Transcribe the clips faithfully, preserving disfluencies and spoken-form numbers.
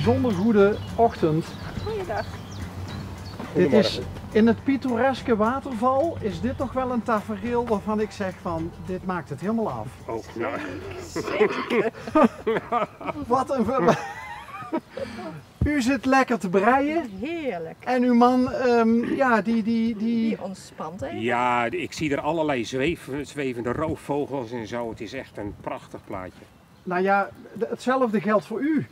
Bijzonder goede ochtend. Goeiedag. Dit is, in het pittoreske waterval is dit toch wel een tafereel waarvan ik zeg van, dit maakt het helemaal af. Oh, nou. Wat een ver- U zit lekker te breien. Heerlijk. En uw man, ehm, ja, die, die, die... Die ontspant even. Ja, ik zie er allerlei zweef, zwevende roofvogels en zo. Het is echt een prachtig plaatje. Nou ja, de- hetzelfde geldt voor u.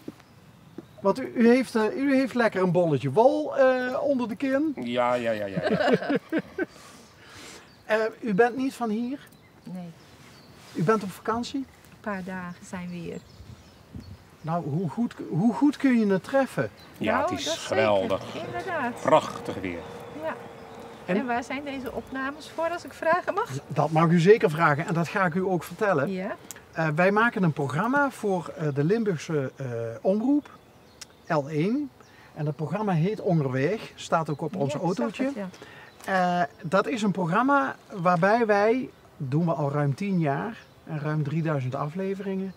Want u, u, heeft, eh, u heeft lekker een bolletje wol eh, onder de kin. Ja, ja, ja, ja. ja. Eh, u bent niet van hier? Nee, U bent op vakantie? een paar dagen zijn we hier. Nou, hoe goed, hoe goed kun je het treffen? Ja, Nou, het is dat zeker. Geweldig. Inderdaad. Prachtig weer. Ja. En- En waar zijn deze opnames voor, als ik vragen mag? Dat mag u zeker vragen en dat ga ik u ook vertellen. Ja. Eh, wij maken een programma voor eh, de Limburgse eh, omroep, L één. En dat programma heet Onderweg, staat ook op ons Ja, ik zag autootje. het, ja. Eh, dat is een programma waarbij wij, doen we al ruim tien jaar, en ruim drieduizend afleveringen,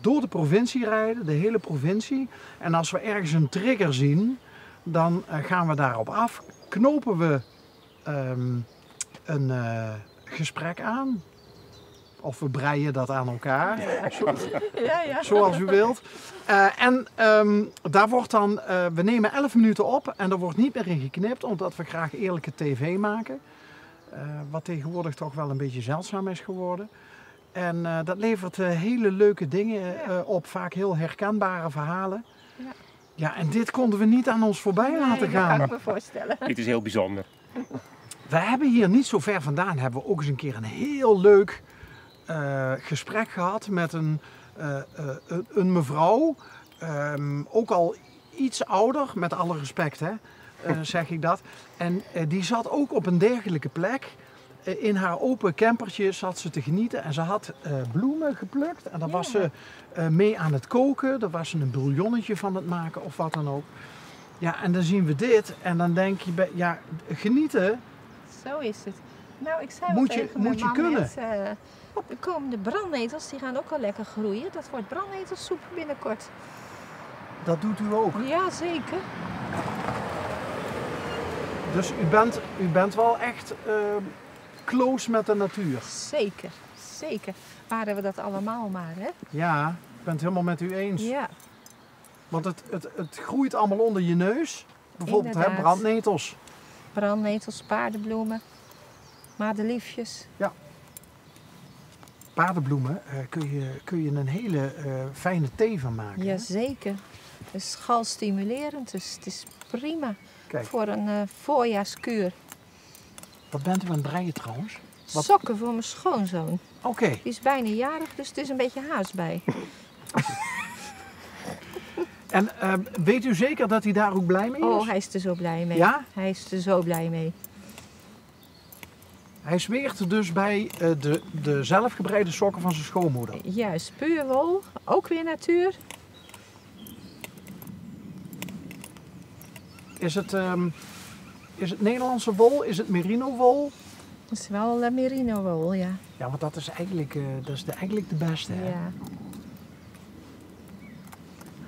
door de provincie rijden, de hele provincie. En als we ergens een trigger zien, dan eh, gaan we daarop af, knopen we ehm, een eh, gesprek aan. Of we breien dat aan elkaar, zo- Ja, ja. zoals u wilt. Eh, en ehm, daar wordt dan, eh, we nemen elf minuten op en er wordt niet meer in geknipt, omdat we graag eerlijke tv maken. Eh, wat tegenwoordig toch wel een beetje zeldzaam is geworden. En eh, dat levert eh, hele leuke dingen eh, op, vaak heel herkenbare verhalen. Ja. Ja, en dit konden we niet aan ons voorbij Nee, laten dat gaan. kan ik me voorstellen. Dit is heel bijzonder. We hebben hier niet zo ver vandaan hebben we ook eens een keer een heel leuk eh, gesprek gehad met een, eh, eh, een, een mevrouw. Ehm, ook al iets ouder, met alle respect hè, eh, zeg ik dat. En eh, die zat ook op een dergelijke plek. Eh, in haar open campertje zat ze te genieten en ze had eh, bloemen geplukt. En daar was Ja. ze eh, mee aan het koken, daar was ze een bouillonnetje van het maken of wat dan ook. Ja, en dan zien we dit en dan denk je, bij, ja, genieten, Zo is het. Nou, ik zei Moet al je- tegen moet mijn je man kunnen. Net, eh, de komende brandnetels, die gaan ook al lekker groeien. Dat wordt brandnetelsoep binnenkort. Dat doet u ook. Jazeker. Dus u bent, u bent wel echt eh, close met de natuur. Zeker, zeker. Waren we dat allemaal maar, hè? Ja, ik ben het helemaal met u eens. Ja. Want het, het, het groeit allemaal onder je neus. Bijvoorbeeld hè, Inderdaad. Brandnetels. Brandnetels, paardenbloemen, madeliefjes. Paardenbloemen eh, kun, je, kun je een hele eh, fijne thee van maken. Hè? Jazeker. Het is galstimulerend, dus het is prima Kijk, voor een eh, voorjaarskuur. wat bent u aan het breien trouwens? Wat- Sokken voor mijn schoonzoon. Oké, Die is bijna jarig, dus het is een beetje haast bij. en eh, weet u zeker dat hij daar ook blij mee is? Oh, hij is er zo blij mee. Ja? Hij is er zo blij mee. Hij zweert dus bij eh, de, de zelfgebreide sokken van zijn schoonmoeder. Juist, puur wol. Ook weer natuur. Is het, ehm, is het Nederlandse wol? Is het merino-wol? Dat is wel eh, merino-wol, ja. Ja, want dat is eigenlijk, eh, dat is de, eigenlijk de beste. Hè? Ja.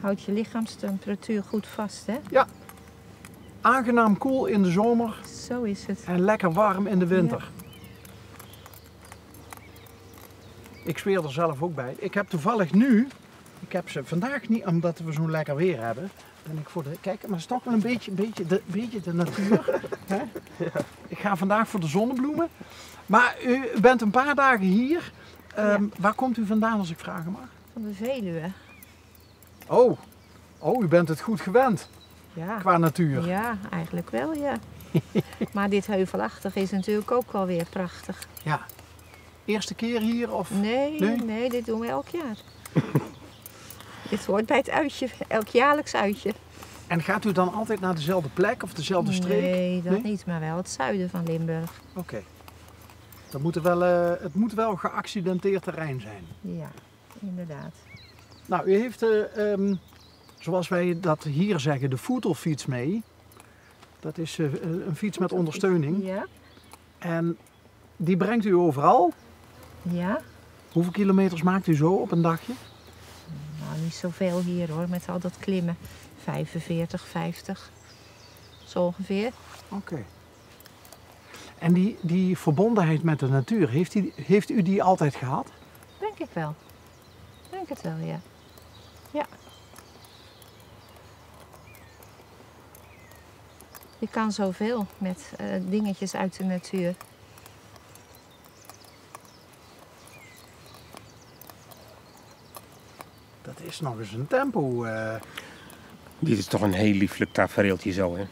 Houdt je lichaamstemperatuur goed vast, hè? Aangenaam koel in de zomer Zo is het. en lekker warm in de winter. Ik zweer er zelf ook bij. Ik heb toevallig nu, ik heb ze vandaag niet, omdat we zo'n lekker weer hebben, ben ik voor de, kijk, maar het is toch wel een beetje, beetje, de, beetje de natuur. Hè? Ik ga vandaag voor de zonnebloemen. Maar u bent een paar dagen hier. Ehm, Ja. Waar komt u vandaan, als ik vragen mag? Van de Veluwe. Oh, oh, u bent het goed gewend Ja. qua natuur. Ja, eigenlijk wel, ja. Maar dit heuvelachtig is natuurlijk ook wel weer prachtig. Ja. Eerste keer hier? Of? Nee, Nee? nee, dit doen we elk jaar. Dit hoort bij het uitje, elk jaarlijks uitje. En gaat u dan altijd naar dezelfde plek of dezelfde streek? Nee, dat Nee? niet, maar wel het zuiden van Limburg. Oké. Dat moet er wel, eh, het moet wel geaccidenteerd terrein zijn. Ja, inderdaad. Nou, u heeft, eh, ehm, zoals wij dat hier zeggen, de voetelfiets mee. Dat is eh, een fiets met ondersteuning. Ja, En die brengt u overal. ja. Hoeveel kilometers maakt u zo op een dagje? Nou, niet zoveel hier hoor, met al dat klimmen. vijfenveertig, vijftig, zo ongeveer. Oké. En die, die verbondenheid met de natuur, heeft, die, heeft u die altijd gehad? Denk ik wel. Denk het wel, ja. Ja. Je kan zoveel met eh, dingetjes uit de natuur. Dat is nog eens een tempo. Eh. Dit is toch een heel lieflijk tafereeltje zo, hè?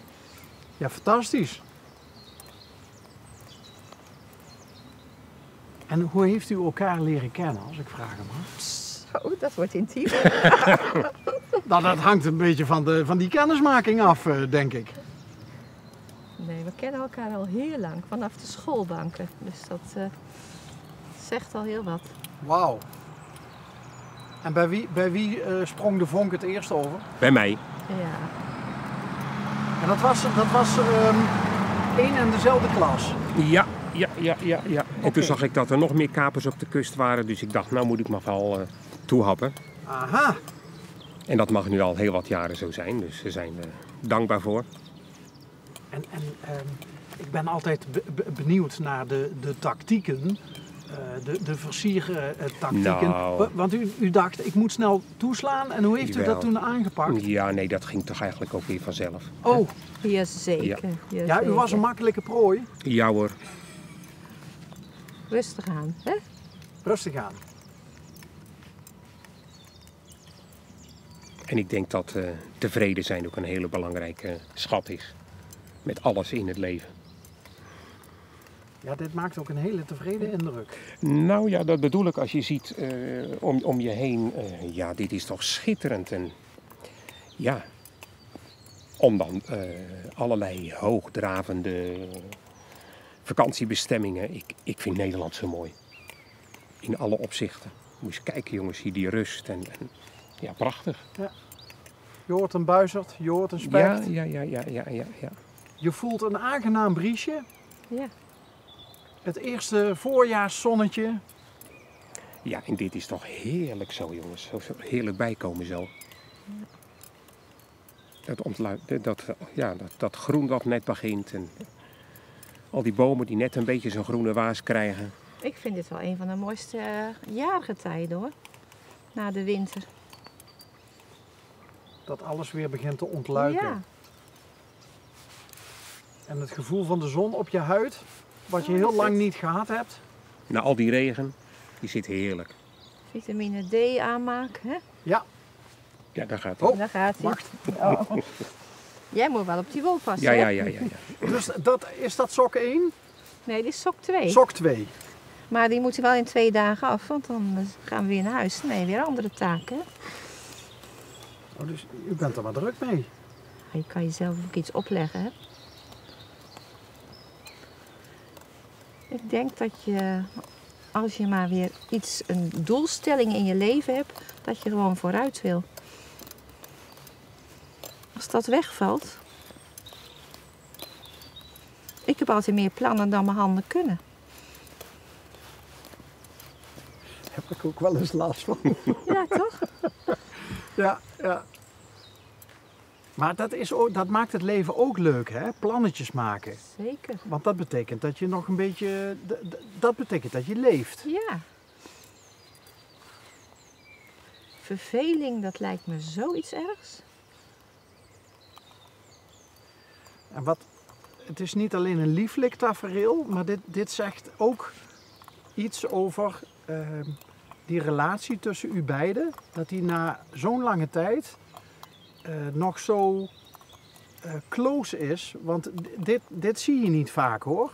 Ja, fantastisch. En hoe heeft u elkaar leren kennen, als ik vragen mag? Zo, dat wordt intiem. Nou, dat hangt een beetje van, de, van die kennismaking af, eh, denk ik. Nee, we kennen elkaar al heel lang, vanaf de schoolbanken. Dus dat eh, zegt al heel wat. Wauw. En bij wie, bij wie eh, sprong de vonk het eerst over? Bij mij. Ja. En dat was, dat was ehm, één en dezelfde klas? Ja, ja, ja, ja, ja. En toen zag ik dat er nog meer kapers op de kust waren, dus ik dacht, nou moet ik maar vooral eh, toehappen. Aha. En dat mag nu al heel wat jaren zo zijn, dus ze zijn er dankbaar voor. En, en ehm, ik ben altijd be- be- benieuwd naar de, de tactieken, eh, de, de versiertactieken. Nou. Wa- Want u, u dacht, ik moet snel toeslaan. En hoe heeft u dat toen aangepakt? Ja, nee, dat ging toch eigenlijk ook weer vanzelf. Oh, jazeker. Ja, u was een makkelijke prooi. Ja hoor. Rustig aan, hè? Rustig aan. En ik denk dat eh, tevreden zijn ook een hele belangrijke schat is. Met alles in het leven. Ja, dit maakt ook een hele tevreden indruk. Nou ja, dat bedoel ik als je ziet eh, om, om je heen. Eh, ja, dit is toch schitterend. En ja, om dan eh, allerlei hoogdravende vakantiebestemmingen. Ik, ik vind Nederland zo mooi. In alle opzichten. Moet je eens kijken, jongens, hier die rust. En, en, ja, prachtig. Ja. Je hoort een buizerd, je hoort een spekt. Ja, ja, ja, ja, ja, ja, ja. Je voelt een aangenaam briesje. Ja. Het eerste voorjaarszonnetje. Ja, en dit is toch heerlijk zo, jongens. Zo, zo heerlijk bijkomen zo. Dat, ontlui- dat, ja, dat, dat groen wat net begint en al die bomen die net een beetje zo'n groene waas krijgen. Ik vind dit wel een van de mooiste eh, jaargetijden hoor. Na de winter. Dat alles weer begint te ontluiken. Ja. En het gevoel van de zon op je huid, wat je heel lang niet gehad hebt. Na al die regen, die zit heerlijk. Vitamine D aanmaken, hè? Ja. Ja, daar gaat hij. Oh, daar gaat hij. Wacht. Oh. Jij moet wel op die wol passen, ja, hè? Ja, ja, ja, ja. Dus dat, is dat sok één? Nee, dit is sok twee. Sok twee. Maar die moet hij wel in twee dagen af, want dan eh, gaan we weer naar huis. Nee, weer andere taken. Oh, dus u bent er maar druk mee. Je kan jezelf ook iets opleggen, hè? Ik denk dat je, als je maar weer iets, een doelstelling in je leven hebt, dat je gewoon vooruit wil. Als dat wegvalt, ik heb altijd meer plannen dan mijn handen kunnen. Heb ik ook wel eens last van. Ja, toch? Ja, ja. Maar dat, is ook, dat maakt het leven ook leuk, hè? Plannetjes maken. Zeker. Want dat betekent dat je nog een beetje, d- d- dat betekent dat je leeft. Ja. Verveling, dat lijkt me zoiets ergs. En wat, het is niet alleen een lieflijk tafereel, maar dit, dit zegt ook iets over ehm, die relatie tussen u beiden. Dat die na zo'n lange tijd eh, nog zo eh, close is. Want d- dit, dit zie je niet vaak hoor.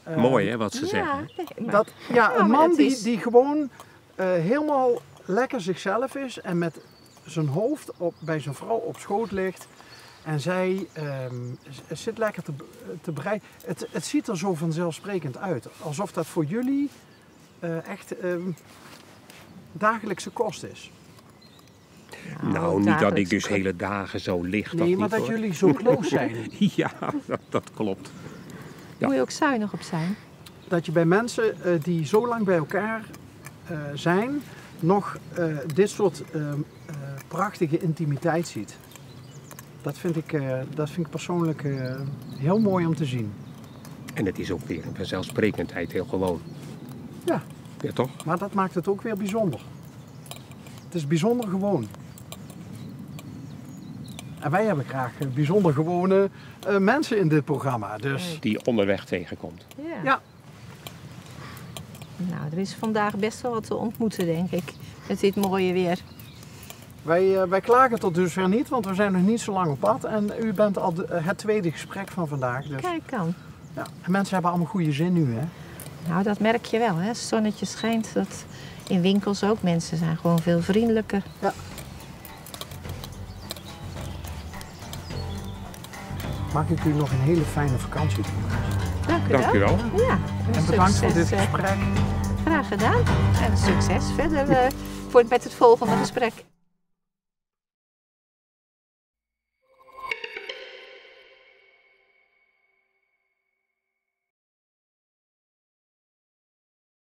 Eh, Mooi hè, wat ze zeggen. Ja, nee, maar Dat, ja, een man die, die gewoon eh, helemaal lekker zichzelf is en met zijn hoofd op, bij zijn vrouw op schoot ligt. En zij ehm, z- zit lekker te, te breien. Het, het ziet er zo vanzelfsprekend uit. Alsof dat voor jullie eh, echt ehm, dagelijkse kost is. Nou, niet dat ik dus hele dagen zo lig. Nee, maar dat jullie zo close zijn. Ja, dat, dat klopt. Moet je ook zuinig op zijn. Dat je bij mensen eh, die zo lang bij elkaar eh, zijn, nog eh, dit soort ehm, eh, prachtige intimiteit ziet. Dat vind ik, eh, dat vind ik persoonlijk, eh, heel mooi om te zien. En het is ook weer een vanzelfsprekendheid, heel gewoon. Ja, Ja, toch? Maar dat maakt het ook weer bijzonder. Het is bijzonder gewoon. En wij hebben graag, eh, bijzonder gewone, eh, mensen in dit programma. Dus Die onderweg tegenkomt. Ja. Ja. Nou, er is vandaag best wel wat te ontmoeten, denk ik. Met dit mooie weer. Wij, eh, wij klagen tot dusver niet, want we zijn nog niet zo lang op pad. En u bent al de- het tweede gesprek van vandaag. Dus. Kijk aan. Ja. En mensen hebben allemaal goede zin nu, hè? Nou, dat merk je wel, hè. Het zonnetje schijnt. Dat in winkels ook. Mensen zijn gewoon veel vriendelijker. Ja. Maak ik u nog een hele fijne vakantie. Dank u Dank u wel. wel. Ja, En bedankt voor dit eh, gesprek. Graag gedaan. En succes verder eh, voor, met het volgende gesprek.